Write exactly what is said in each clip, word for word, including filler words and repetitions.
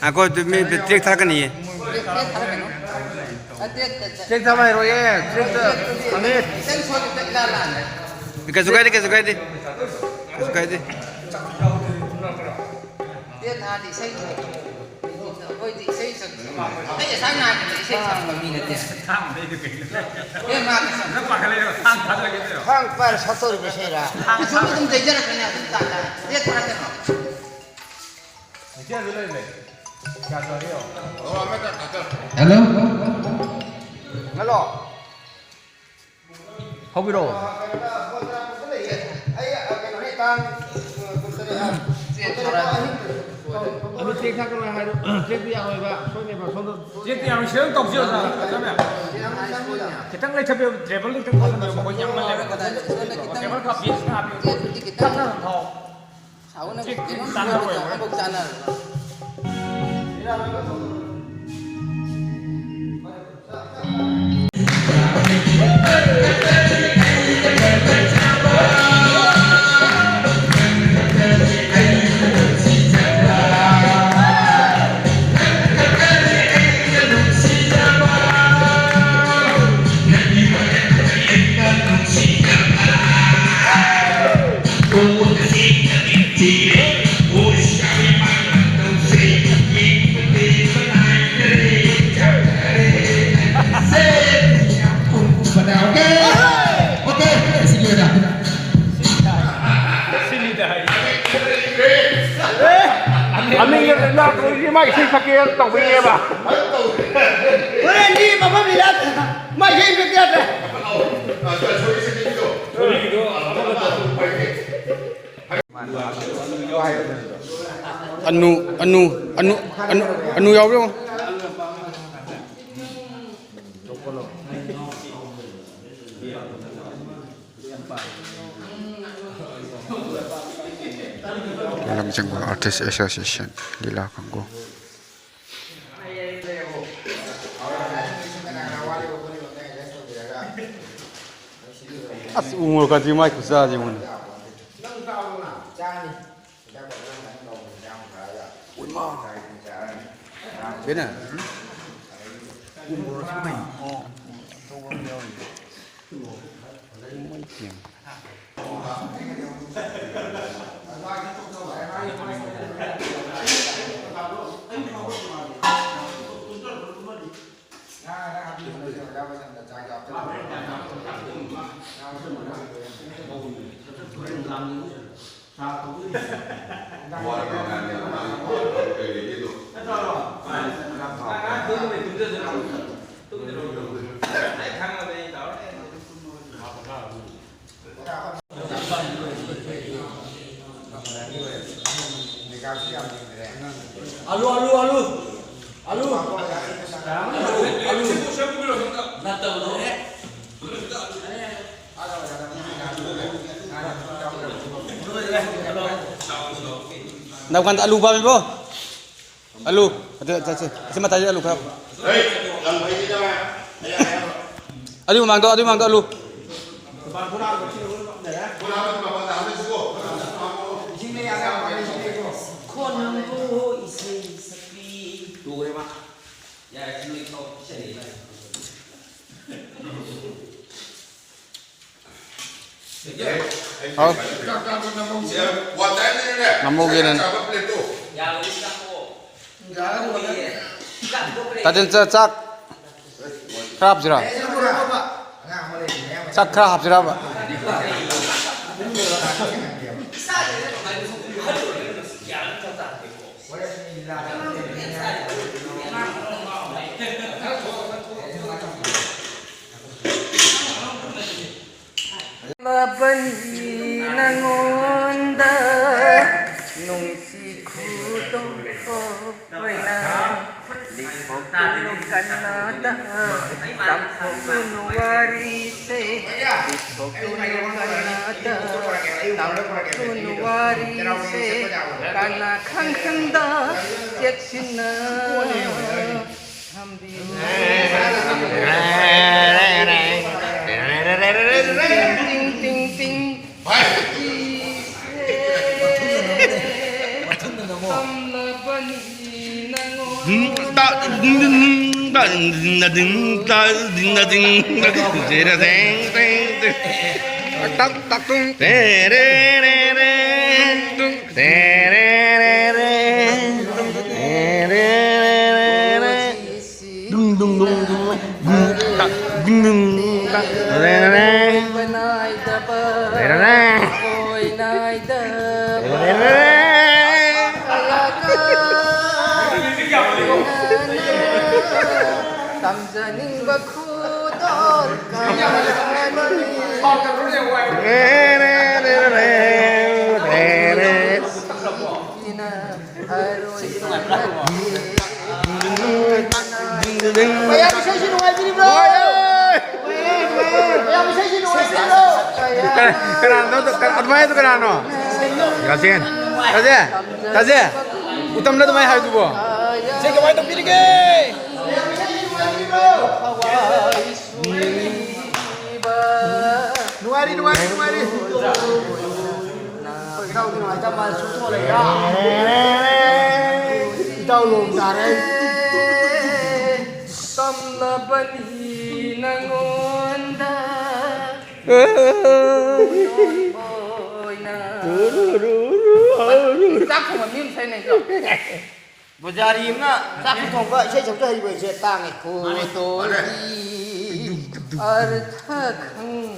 ꯉꯥꯏꯈꯣ, ꯑꯗꯨ ꯃꯤ ꯇ꯭ꯔꯦꯛ ꯊꯥꯔꯛꯀꯅꯤꯌꯦ꯫ ꯇ꯭ꯔꯦꯛꯇ ꯑꯃ ꯍꯥꯏꯔꯣꯏꯌꯦ, ꯇ꯭ꯔꯦꯛꯇ ꯑꯃ꯫ ꯀꯩꯁꯨ ꯀꯥꯏꯗꯦ, ꯀꯩꯁꯨ ꯀꯥꯏꯗꯦ꯫ ꯀꯩꯁꯨ ꯀꯥꯏꯗꯦ꯫ ꯑꯩꯈꯣꯏꯗꯤ ꯏꯁꯩ ꯁꯛ-, ꯑꯩ ꯉꯁꯥꯏ ꯉꯥꯏꯕꯗ ꯏꯁꯩ ꯁꯛꯄ ꯃꯤ ꯅꯠꯇꯦ꯫ ꯊꯥꯡ ꯄꯥꯏꯔ ꯁꯛꯇꯧꯔꯤꯕ ꯏꯁꯩꯔꯥ? ꯑꯁꯨꯝ ꯑꯗꯨꯝ ꯌꯩꯖꯔꯛꯀꯅꯤ, ꯑꯗꯨꯝ ꯇꯥ ꯇꯥ꯫ ꯂꯦꯞꯄ꯭ꯔꯥ ꯀꯩꯅꯣ? ꯍꯦꯜꯂꯣ꯫ ꯍꯦꯜꯂꯣ꯫ ꯍꯧꯕꯤꯔꯛꯑꯣ꯫ ꯑꯗꯨ ꯆꯦꯛ ꯊꯥꯀꯠꯂꯣ ꯍꯥꯏꯔꯣ꯫ ꯆꯦꯛꯇꯤ ꯌꯥꯔꯣꯏꯕ, ꯁꯣꯏꯅꯦꯕ, ꯁꯣꯝꯗ꯫ ꯆꯦꯛꯇꯤ ꯌꯥꯔꯣꯏ, ꯁꯤꯗ ꯑꯗꯨꯝ ꯇꯧꯁꯤ, ꯑꯣꯖꯥ꯫ ꯈꯤꯇꯪ ꯂꯩꯊꯕꯤꯌꯨ, ꯇꯦꯕꯜꯗꯣ ꯈꯤꯇꯪ ꯊꯥꯖꯤꯟꯕꯤꯌꯨ, ꯃꯈꯣꯏ ꯌꯥꯝꯃꯜꯂꯦꯕ꯫ ꯇꯦꯕꯜ ꯈꯔ ꯄꯤꯛꯅ ꯍꯥꯞꯄꯤꯌꯨ꯫ ꯇꯞꯅ ꯑꯗꯨꯝ ꯊꯥꯎ꯫ ꯆꯦꯛꯇꯤ ꯆꯥꯟꯅꯔꯣꯏꯕ꯫ ꯑꯅꯤꯒ ꯂꯥꯛꯇ꯭ꯔꯣꯏꯁꯤ ꯃꯥꯒꯤ ꯏꯁꯩ ꯁꯛꯀꯦ ꯇꯧꯕꯩꯅꯦꯕ꯫ ꯍꯣꯔꯦꯟꯗꯤ ꯃꯐꯝ ꯂꯤꯂꯥ ꯃꯥꯏ ꯏꯁꯩ ꯁꯛꯀꯦ ꯌꯥꯗ꯭ꯔꯦ꯫ ꯑꯅꯨ, ꯑꯅꯨ, ꯑꯅꯨ, ꯑꯅꯨ, ꯑꯅꯨ ꯌꯥꯎꯕ꯭ꯔꯣ? ꯂꯝꯖꯤꯡꯕ Artist Association, ꯂꯤꯂꯥ ꯀꯥꯡꯕꯨ꯫ ꯑꯁ, ꯎ ꯃꯣꯔꯣꯛꯀꯗꯤ ꯃꯥꯏ ꯈꯨꯆꯥꯁꯦ ꯌꯦꯡꯉꯨꯅꯦ꯫ ꯀꯩꯅꯣ? ꯎ ꯃꯣꯔꯣꯛꯁꯨ ꯐꯩ꯫ ꯑꯣ, ꯑꯆꯧꯕ ꯑꯃ ꯌꯥꯎꯔꯤ꯫ ꯏꯃꯩ ꯄꯦꯝꯃ꯫ ꯑꯂꯨ, ꯑꯂꯨ, ꯑꯂꯨ꯫ ꯑꯂꯨ꯫ ꯑꯂꯨ꯫ ꯅꯠꯇꯕꯗꯣ꯫ ꯅꯪ ꯀꯥꯟꯗ ꯑꯂꯨ ꯄꯥꯝꯃꯤꯕꯣ? ꯑꯂꯨ꯫ ꯑꯗꯨ, ꯆꯠꯁꯦ꯫ ꯑꯁꯤ ꯃꯇꯥꯏꯗ ꯑꯂꯨ ꯈꯔ꯫ ꯑꯗꯨꯒꯤ ꯃꯃꯥꯡꯗꯣ, ꯑꯗꯨꯒꯤ ꯃꯃꯥꯡꯗꯣ ꯑꯂꯨ꯫ ꯈꯣꯟ ꯅꯪꯕꯨ ꯏꯁꯩ ꯁꯛꯄꯤ꯫ ꯂꯣꯏꯔꯦ ꯃꯥ꯫ ꯌꯥꯔꯦ, ꯁꯤ ꯅꯣꯏ ꯊꯥꯎ ꯄꯤꯁꯟꯅꯩ ꯃꯥ꯫ ꯍꯥꯎ꯫ ꯅꯝꯍꯧꯒꯦꯅ꯫ ꯇꯥꯇꯦꯟ, ꯆꯥ-, ꯆꯥꯛ ꯈꯔ ꯍꯥꯞꯁꯤꯔꯥ? ꯆꯥꯛ ꯈꯔ ꯍꯥꯞꯁꯤꯔꯕ? ꯂꯕꯅꯤ ꯅꯉꯣꯟꯗ ꯅꯨꯡꯁꯤ ꯈꯨꯗꯣꯜ ꯑꯣꯏꯅ꯫ ꯂꯤꯊꯣꯛꯂꯨꯅꯨ ꯀꯟꯅꯗ, ꯇꯝꯊꯣꯛꯂꯨꯅꯨ ꯋꯥꯔꯤꯁꯦ꯫ ꯂꯤꯊꯣꯛꯂꯨꯅꯨ ꯀꯟꯅꯗ, ꯇꯝꯊꯣꯛꯂꯨꯅꯨ ꯋꯥꯔꯤꯁꯦ꯫ ꯀꯅꯥ ꯈꯪ ꯈꯪꯗ ꯆꯦꯛꯁꯤꯟꯅ ꯊꯝꯕꯤꯌꯨ꯫ ꯇꯤꯡ, ꯇꯤꯡ, ꯇꯤꯡ, ꯇꯤꯡ꯫ ꯇꯝꯂꯕꯅꯤ ꯅꯉꯣꯟꯗ꯫ ꯇꯛ, ꯇꯛ, ꯇꯨꯡ꯫ ꯗꯨꯡ, ꯗꯨꯡ, ꯗꯨꯡ, ꯗꯨꯡ, ꯗꯨꯡ, ꯇꯛ, ꯗꯨꯡ, ꯗꯨꯡ, ꯇꯛ꯫ ꯔꯦ, ꯔꯦ, ꯔꯦ꯫ ꯔꯦ, ꯔꯦ, ꯔꯦ꯫ ꯇꯝꯖꯅꯤꯡꯕ ꯈꯨꯗꯣꯜ ꯀꯌꯥꯅꯤ꯫ ꯔꯦ, ꯔꯦ, ꯔꯦ, ꯔꯦ, ꯔꯦ, ꯔꯦ꯫ ꯃꯌꯥꯝ ꯏꯁꯩꯁꯤ ꯅꯨꯡꯉꯥꯏꯕꯤꯔꯤꯕ꯭ꯔꯣ? ꯃꯌꯥꯝ ꯏꯁꯩꯁꯤ ꯅꯨꯡꯉꯥꯏꯕꯤꯔꯤꯕ꯭ꯔꯣ? ꯀꯅꯥꯅꯣ? ꯀꯅꯥ-, ꯑꯗꯨꯃꯥꯏꯅ ꯍꯥꯏꯗꯣ ꯀꯅꯥꯅꯣ? ꯌꯥꯁꯤꯟ꯫ ꯇꯥꯖꯦ, ꯇꯥꯖꯦ, ꯎꯇꯝꯅ ꯑꯗꯨꯃꯥꯏꯅ ꯍꯥꯏꯗꯨꯕꯣ? ꯏꯁꯩ ꯀꯃꯥꯏꯅ ꯇꯧꯕꯤꯔꯤꯒꯦ? ꯅꯨꯡꯉꯥꯏꯔꯤ, ꯅꯨꯡꯉꯥꯏꯔꯤ, ꯅꯨꯡꯉꯥꯏꯔꯤ꯫ ꯑꯩꯈꯣꯏ ꯏꯇꯥꯎꯗꯤ ꯅꯨꯡꯉꯥꯏꯇ ꯃꯥꯜꯂꯦ, ꯁꯨꯝ ꯊꯣꯛꯂꯛꯏꯔꯥ? ꯏꯇꯥꯎ ꯂꯣꯝ ꯇꯥꯔꯦ꯫ ꯇꯝꯂꯕꯅꯤ ꯅꯉꯣꯟꯗ꯫ ꯆꯥꯛ ꯊꯣꯡꯕ ꯃꯤ ꯑꯃ ꯁꯛꯏꯅꯦ, ꯏꯇꯥꯎ꯫ ꯄꯨꯖꯥꯔꯤ ꯑꯃꯅ ꯆꯥꯛꯁꯨ ꯊꯣꯡꯕ, ꯏꯁꯩ ꯁꯛꯄ ꯍꯩꯕ ꯍꯥꯏꯁꯦ ꯇꯥꯡꯉꯦ꯫ ꯈꯨꯗꯣꯜꯒꯤ ꯑꯔꯊ ꯈꯪ-,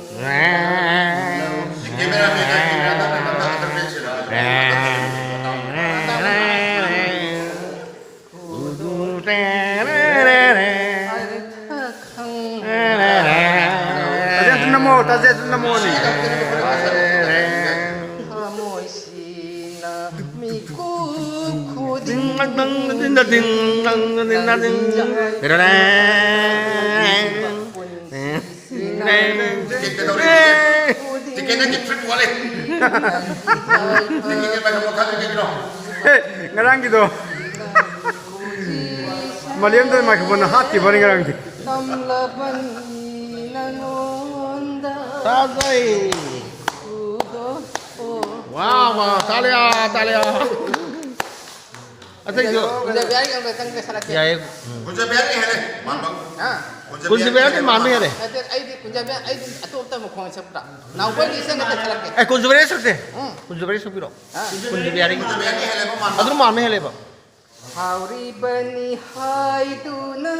ꯑꯔꯊ ꯈꯪ-, ꯇꯥꯖꯦ, ꯑꯗꯨꯝ ꯅꯝꯃꯣ, ꯇꯥꯖꯦ, ꯑꯗꯨꯝ ꯅꯝꯃꯣꯅꯦ꯫ ꯊꯃꯣꯏꯁꯤꯅ ꯃꯤꯀꯨꯞ ꯈꯨꯗꯤꯡ ꯇꯤꯀꯦꯠ ꯀꯩꯗꯧꯔꯦ? ꯇꯤꯀꯦꯠ, ꯇꯤꯀꯦꯠ ꯅꯠꯇꯦ, ꯇ꯭ꯔꯤꯞ ꯋꯥꯠꯂꯤ꯫ ꯇꯤꯀꯦꯠ ꯃꯈꯥꯗ ꯀꯩꯒꯤꯅꯣ? ꯑꯦ, ꯉꯔꯥꯡꯒꯤꯗꯣ꯫ ꯃꯥꯂꯦꯝꯗ ꯃꯥꯏꯀ꯭ꯔꯣꯐꯣꯟꯅ ꯍꯥꯠꯈꯤꯕꯅꯤ ꯉꯔꯥꯡꯗꯤ꯫ ꯇꯝꯂꯕꯅꯤ ꯅꯉꯣꯟꯗ ꯇꯥꯖꯩ꯫ ꯈꯨꯗꯣꯜ꯫ ꯋꯥ, ꯋꯥ, ꯇꯥꯂꯤꯌꯥ, ꯇꯥꯂꯤꯌꯥ꯫ ꯑꯇꯩꯁꯨ ꯀꯨꯟꯖꯕꯤꯍꯥꯔꯤꯒꯤ ꯑꯃꯈꯛꯇꯪꯒ ꯁꯛꯂꯛꯀꯦ꯫ ꯌꯥꯏꯌꯦ꯫ ꯎꯝ꯫ ꯀꯨꯟꯖꯕꯤꯍꯥꯔꯤ ꯍꯦꯜꯂꯦ ꯃꯥꯟꯕ꯫ ꯍꯥ? ꯀꯨꯟꯖꯕꯤꯍꯥꯔꯤ ꯃꯥꯟꯕ ꯍꯦꯜꯂꯦ꯫ ꯅꯠꯇꯦ, ꯑꯩꯗꯤ ꯀꯨꯟꯖꯕꯤꯍꯥꯔꯤ, ꯑꯩꯗꯤ ꯑꯇꯣꯞꯄ ꯃꯈꯣꯟ ꯁꯛꯄ꯭ꯔꯥ? ꯅꯥꯎꯕꯣꯏꯒꯤ ꯏꯁꯩ ꯉꯥꯛꯇ ꯁꯛꯂꯛꯀꯦ꯫ ꯑꯦ, ꯀꯨꯟꯖꯕꯤꯍꯥꯔꯤ ꯁꯛꯁꯦ꯫ ꯎꯝ꯫ ꯀꯨꯟꯖꯕꯤꯍꯥꯔꯤ ꯁꯛꯄꯤꯔꯣ꯫ ꯍꯥ? ꯀꯨꯟꯖꯕꯤꯍꯥꯔꯤ꯫ ꯀꯨꯟꯖꯕꯤꯍꯥꯔꯤ ꯍꯦꯜꯂꯦꯕ ꯃꯥꯟꯕ꯫ ꯑꯗꯨꯝ ꯃꯥꯟꯕ ꯍꯦꯜꯂꯦꯕ꯫ ꯁꯥꯎꯔꯤꯕꯅꯤ ꯍꯥꯏꯗꯨꯅ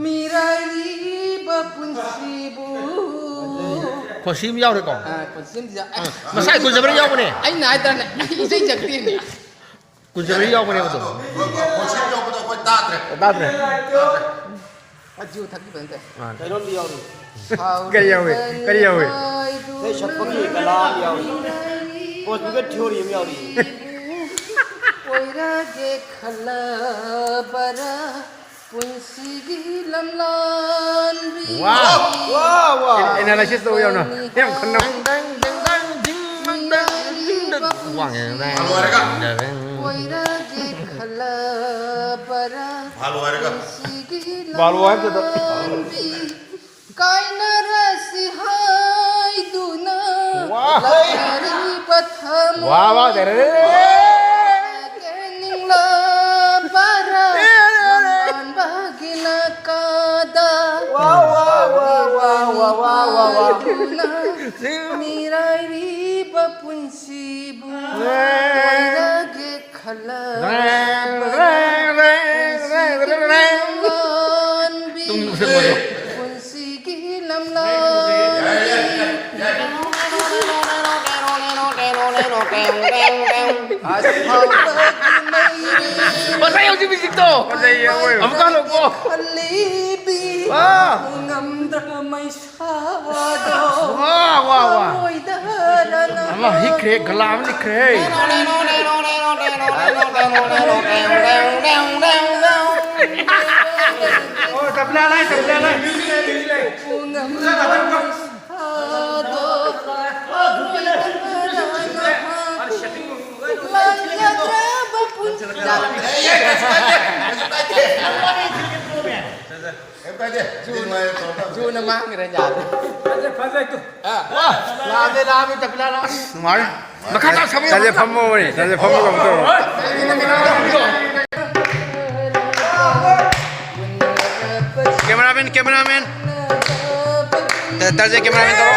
ꯃꯤꯔꯥꯏꯔꯤꯕ ꯄꯨꯟꯁꯤꯕꯨ꯫ ꯈꯣꯟꯁꯤ ꯑꯃ ꯌꯥꯎꯔꯦꯀꯣ? ꯑꯥ, ꯈꯣꯟꯁꯤ ꯑꯃ ꯌꯥꯎ-, ꯑꯦ, ꯑꯥ, ꯉꯁꯥꯏ ꯀꯨꯟꯖꯕꯤꯍꯥꯔꯤ ꯌꯥꯎꯕꯅꯦ꯫ ꯑꯩꯅ ꯍꯥꯏꯗ꯭ꯔꯅꯦ, ꯑꯩ ꯏꯁꯩ ꯁꯛꯇꯦꯅꯦ꯫ ꯀꯨꯟꯖꯕꯤꯍꯥꯔꯤ ꯌꯥꯎꯕꯅꯦꯕ ꯑꯗꯣ꯫ ꯑꯗꯣ, ꯈꯣꯟꯁꯤ ꯌꯥꯎꯕꯗꯣ ꯑꯩꯈꯣꯏ ꯇꯥꯗ꯭ꯔꯦ꯫ ꯇꯥꯗ꯭ꯔꯦ꯫ ꯇꯥꯗ꯭ꯔꯦ꯫ ꯑꯗꯨ ꯊꯛꯈꯤꯕ ꯅꯠꯇꯦ꯫ ꯑꯥ꯫ ꯀꯩꯅꯣꯝꯗꯤ ꯌꯥꯎꯔꯤ꯫ ꯀꯔꯤ ꯌꯥꯎꯏ? ꯀꯔꯤ ꯌꯥꯎꯏ? ꯏꯁꯩ ꯁꯛꯄꯒꯤ ꯀꯂꯥ ꯑꯃ ꯌꯥꯎꯔꯤ꯫ Cosmic theory ꯑꯃ ꯌꯥꯎꯔꯤ꯫ ꯑꯣꯏꯔꯒꯦ ꯈꯜꯂꯕꯔꯥ ꯄꯨꯟꯁꯤꯒꯤ ꯂꯝꯂꯥꯟꯕꯤ꯫ ꯋꯥ! ꯋꯥ, ꯋꯥ! ꯑꯦ-, analysis ꯇꯧ ꯌꯥꯎꯅ꯫ ꯌꯥꯝ ꯈꯟꯅ꯫ ꯗꯪ, ꯗꯪ, ꯗꯪ, ꯗꯪ, ꯗꯪ, ꯗꯪ, ꯗꯪ, ꯗꯪ꯫ ꯋꯥꯡꯉꯦ꯫ ꯍꯜꯂꯣ ꯍꯥꯏꯔꯒ꯫ ꯑꯣꯏꯔꯒꯦ ꯈꯜꯂꯕꯔꯥ ꯍꯜꯂꯣ ꯍꯥꯏꯔꯒ꯫ ꯄꯨꯟꯁꯤꯒꯤ ꯍꯜꯂꯣ ꯍꯥꯏꯕꯗꯨꯗ꯫ ꯂꯝꯂꯥꯟꯕꯤ꯫ ꯀꯥꯏꯅꯔꯁꯤ ꯍꯥꯏꯗꯨꯅ ꯋꯥ! ꯂꯥꯛꯅꯔꯤꯕ ꯊꯃꯣꯏ ꯋꯥ, ꯋꯥ, ꯗꯦꯔꯦ꯫ ꯅꯤꯡꯂꯕꯔꯥ ꯂꯝꯕꯥꯟꯕꯒꯤ ꯅꯥꯀꯥꯗ ꯋꯥ, ꯋꯥ, ꯋꯥ, ꯋꯥ, ꯋꯥ, ꯋꯥ, ꯋꯥ, ꯋꯥ꯫ ꯁꯥꯎꯔꯤꯕꯅꯤ ꯍꯥꯏꯗꯨꯅ ꯃꯤꯔꯥꯏꯔꯤꯕ ꯄꯨꯟꯁꯤꯕꯨ ꯋꯥ꯫ ꯑꯣꯏꯔꯒꯦ ꯈꯜꯂꯕ ꯔꯦꯡ, ꯔꯦꯡ, ꯔꯦꯡ, ꯔꯦꯡ, ꯔꯦꯡ, ꯔꯦꯡ꯫ ꯄꯨꯟꯁꯤꯒꯤ ꯂꯝꯂꯥꯟꯕꯤ꯫ ꯇꯨꯝ ꯃꯨꯊꯠꯂꯣ꯫ ꯄꯨꯟꯁꯤꯒꯤ ꯂꯝꯂꯥꯟꯕꯤ꯫ ꯑꯁ, ꯐꯥꯎꯕꯒꯤ ꯃꯩꯔꯤ꯫ ꯐꯖꯩ ꯍꯧꯖꯤꯛ musicꯇꯣ꯫ ꯐꯖꯩꯌꯦ, ꯑꯋꯣꯏꯕ꯫ ꯑꯃꯨꯛꯀ ꯍꯜꯂꯣꯀꯣ꯫ ꯈꯜꯂꯤꯕꯤ꯫ ꯑꯥ꯫ ꯉꯝꯗ꯭ꯔ ꯃꯩꯁꯥ ꯋꯥ, ꯋꯥ, ꯋꯥ꯫ ꯑꯃ ꯍꯤꯛꯈ꯭ꯔꯦ, ꯒꯂꯥ ꯑꯃ ꯅꯤꯛꯈ꯭ꯔꯦ꯫ ꯑꯣ, ꯇꯕ꯭ꯂꯥ ꯂꯥꯏ, ꯇꯕ꯭ꯂꯥ ꯂꯥꯏ꯫ ꯀꯩꯝ ꯀꯥꯏꯗꯦ꯫ ꯖꯨꯅ ꯃꯥꯡꯈ꯭ꯔꯦ, ꯌꯥꯗ꯭ꯔꯦ꯫ ꯅꯨꯡꯉꯥꯏꯔꯦ꯫ ꯇꯥꯁꯦ ꯐꯝꯃꯣ ꯃꯣꯏ, ꯇꯥꯁꯦ ꯐꯝꯃꯣ ꯀꯩꯅꯣ ꯇꯧꯔꯣ꯫ Cameraman, cameraman. ꯇꯥꯁꯦ ꯀꯦꯃꯦꯔꯥꯃꯦꯟ ꯇꯧꯔꯣ꯫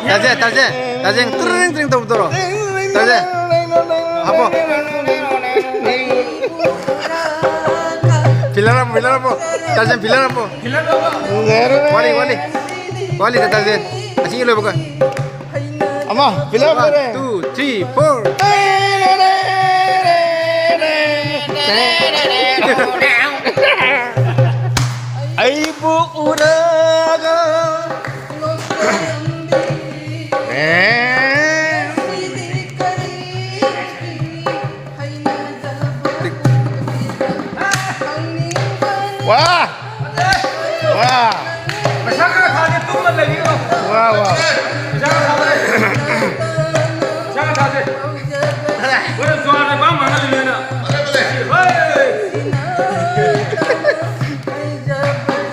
ꯇꯥꯁꯦ, ꯇꯥꯁꯦ, ꯇꯥꯁꯦ, ꯇ꯭ꯔꯤꯡ, ꯇ꯭ꯔꯤꯡ ꯇꯧꯕꯗꯣ꯫ ꯇꯥꯁꯦ꯫ ꯍꯥꯞꯄꯣ꯫ ꯐꯤꯂꯔ ꯍꯥꯞꯄꯣ, ꯐꯤꯂꯔ ꯍꯥꯞꯄꯣ꯫ ꯇꯥꯁꯦ, ꯐꯤꯂꯔ ꯍꯥꯞꯄꯣ꯫ ꯋꯥꯠꯂꯤ, ꯋꯥꯠꯂꯤ꯫ ꯋꯥꯠꯂꯤ, ꯇꯥꯁꯦ꯫ ꯑꯁꯤ ꯂꯣꯏꯕꯒ꯫ ꯑꯃ, ꯐꯤꯂꯔ ꯂꯣꯏꯔꯦ꯫ One, two, three, four. ꯑꯩꯕꯨ ꯎꯔꯒ ꯋꯥ! ꯋꯥ! ꯄꯩꯁꯥ ꯈꯔ ꯊꯥꯒꯦ, ꯇꯨꯝꯃ ꯂꯩꯕꯤꯔꯣ꯫ ꯋꯥ, ꯋꯥ꯫ ꯄꯩꯁꯥ ꯈꯔ ꯊꯥꯗꯔꯦ꯫ ꯄꯩꯁꯥ ꯈꯔ ꯊꯥꯁꯦ꯫ ꯍꯣꯔꯦꯟ ꯖꯨꯋꯥꯔꯗ ꯄꯥꯝ ꯃꯥꯡꯍꯜꯂꯤ ꯅꯣꯏꯅ꯫ ꯍꯣꯏ!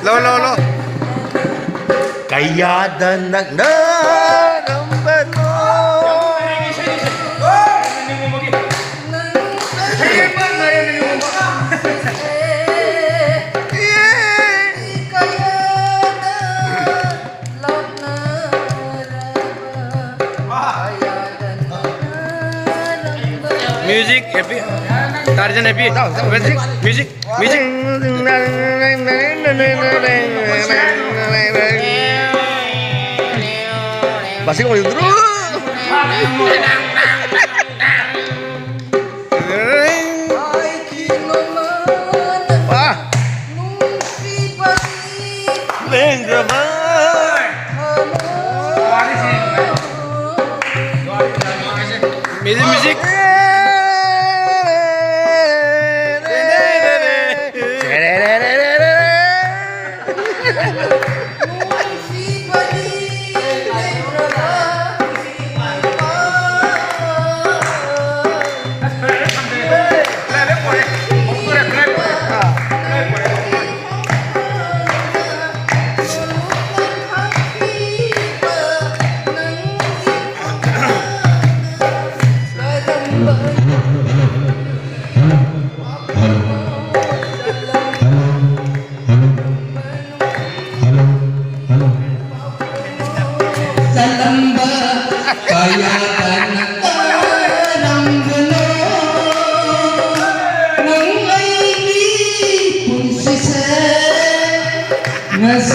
ꯂꯣ, ꯂꯣ, ꯂꯣ꯫ ꯀꯌꯥꯗ ꯅꯛꯅꯔꯝꯕꯅꯣ꯫ Music happy. Tarjan happy. Music, music, music. Masih ngomong terus. Wah. Benjamin. Music.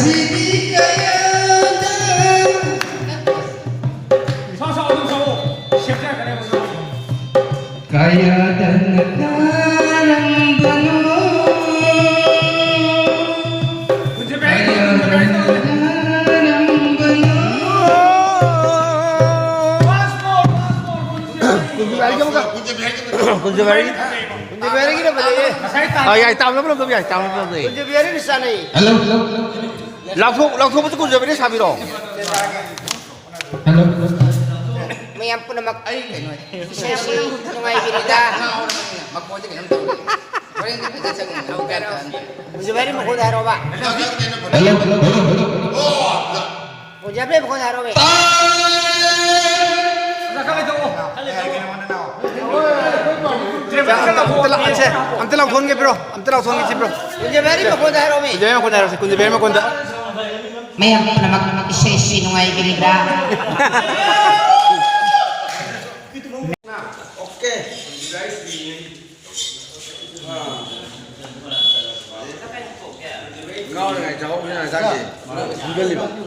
ꯁꯤꯗꯤ ꯀꯌꯥꯗ ꯁꯥꯎ, ꯁꯥꯎ, ꯑꯗꯨꯝ ꯁꯥꯎꯑꯣ꯫ ꯁꯦꯞ ꯆꯠꯈ꯭ꯔꯅꯦꯕ, ꯁꯥꯎ꯫ ꯀꯌꯥꯗꯅ ꯇꯥꯔꯝꯕꯅꯣ? ꯀꯌꯥꯗꯅ ꯇꯥꯔꯝꯕꯅꯣ? ꯀꯨꯟꯖꯕꯤꯍꯥꯔꯤꯒꯤ ꯑꯃꯨꯛꯀ꯫ ꯀꯨꯟꯖꯕꯤꯍꯥꯔꯤ꯫ ꯀꯨꯟꯖꯕꯤꯍꯥꯔꯤꯒꯤꯅ ꯐꯖꯩꯌꯦ꯫ ꯑꯥ, ꯌꯥꯏ, ꯇꯥꯕꯅ ꯄꯨꯂꯞ ꯌꯥꯏ, ꯇꯥꯕꯅ ꯄꯨꯂꯞ ꯌꯥꯏ꯫ ꯀꯨꯟꯖꯕꯤꯍꯥꯔꯤꯅ ꯆꯥꯅꯩ꯫ Hello, hello, hello. ꯂꯥꯎꯊꯣꯛ-, ꯂꯥꯎꯊꯣꯛꯄꯁꯨ ꯀꯨꯟꯖꯕꯤꯍꯥꯔꯤ ꯁꯥꯕꯤꯔꯣ꯫ Hello, hello. ꯃꯌꯥꯝ ꯄꯨꯝꯅꯃꯛ ꯑꯩ ꯀꯩꯅꯣ ꯏꯁꯩꯁꯤ ꯅꯨꯡꯉꯥꯏꯕꯤꯔꯤꯗ꯫ ꯃꯈꯣꯟꯁꯦ ꯀꯩꯅꯣꯝ ꯇꯧꯔꯦ꯫ ꯍꯣꯔꯦꯟꯗꯤ ꯐꯖꯅ ꯆꯪꯉꯛꯑꯣ꯫ ꯀꯨꯟꯖꯕꯤꯍꯥꯔꯤ ꯃꯈꯣꯟꯗ ꯍꯥꯏꯔꯛꯑꯣꯕ꯫ Hello, hello, hello, hello. Kunjabihari ꯃꯈꯣꯟꯗ ꯍꯥꯏꯔꯛꯑꯣꯃꯦ꯫ ꯑꯝꯇ ꯂꯥꯎ-, ꯑꯝꯇ ꯂꯥꯎ-, ꯑꯝꯇ ꯂꯥꯎꯊꯣꯛꯍꯟꯒꯦ ꯄꯤꯔꯣ, ꯑꯝꯇ ꯂꯥꯎꯊꯣꯛꯍꯟꯒꯦ ꯁꯤ ꯄꯤꯔꯣ꯫ ꯀꯨꯟꯖꯕꯤꯍꯥꯔꯤ ꯃꯈꯣꯟꯗ ꯍꯥꯏꯔꯛꯑꯣꯃꯦ꯫ ꯀꯨꯟꯖꯕꯤꯍꯥꯔꯤ ꯃꯈꯣꯟꯗ ꯍꯥꯏꯔꯛꯑꯣꯁꯦ, ꯀꯨꯟꯖꯕꯤꯍꯥꯔꯤ ꯃꯈꯣꯟꯗ꯫ ꯃꯌꯥꯝ ꯄꯨꯝꯅꯃꯛ ꯏꯁꯩꯁꯤ ꯅꯨꯡꯉꯥꯏꯕꯤꯔꯤꯕ꯭ꯔꯥ? ꯑꯣꯀꯦ꯫ ꯉꯥꯎꯔꯤꯉꯩ ꯆꯥꯍꯧꯕꯁꯤꯅ ꯍꯛꯆꯥꯡꯁꯦ ꯐꯨꯒꯠꯂꯤꯕ꯫